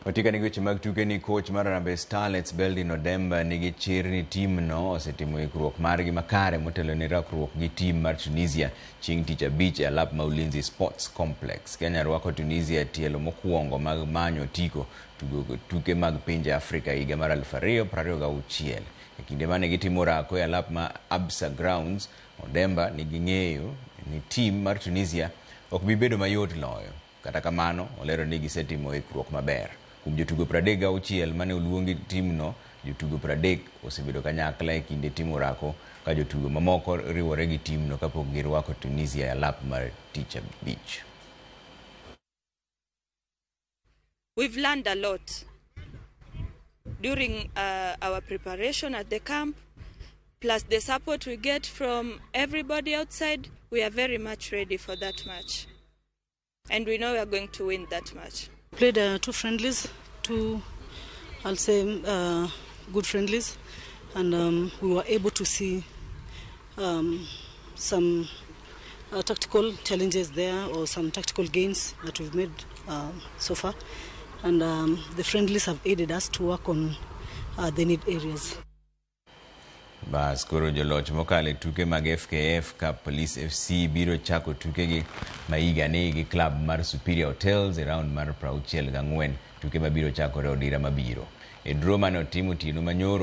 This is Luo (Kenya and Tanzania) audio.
Watika nigi weche mag tuke ni coach mar Harambee Starlets Beldin Odemba nigi chir ni timno osetimo ikruok margi makare motelo ne rakruok gi tim mar Tunisia chieng' tich abich e alap ma Ulinzi Sports Complex. Kenya rwako Tunisia e tielo mokwongo mag manyo otiko tugo tuke mag pinje Afrika higa mar 2026. E kinde mane gitimo orako e alap ma Absa Grounds, Odemba nigi ng'eyo ni tim mar Tunisia ok bi bedo mayot loyo. Kata kamano, olero ni gisetimo ikruok maber. Kuom jotugo 36 mane oluongi timno, jotugo 30 osebedo kanyakla e kinde timo orako ka jotugo mamoko riwore gi timno kapok girwako Tunisia e alap mar tich abich. We've learned a lot during our preparation at the camp, plus the support we get from everybody outside. We are very much ready for that match. And we know we are going to win that match. Played two friendlies, two, I'll say, good friendlies, and we were able to see some tactical challenges there or some tactical gains that we've made so far. And the friendlies have aided us to work on the need areas. Bas koro joloch mokalo e tuke mag FKF Cup Police FC biro chako tukegi ma higani gi club mar Superior Hotels e round mar 64 tuke mabiro chakore odira mabiro. E draw mane otim otieno manyoro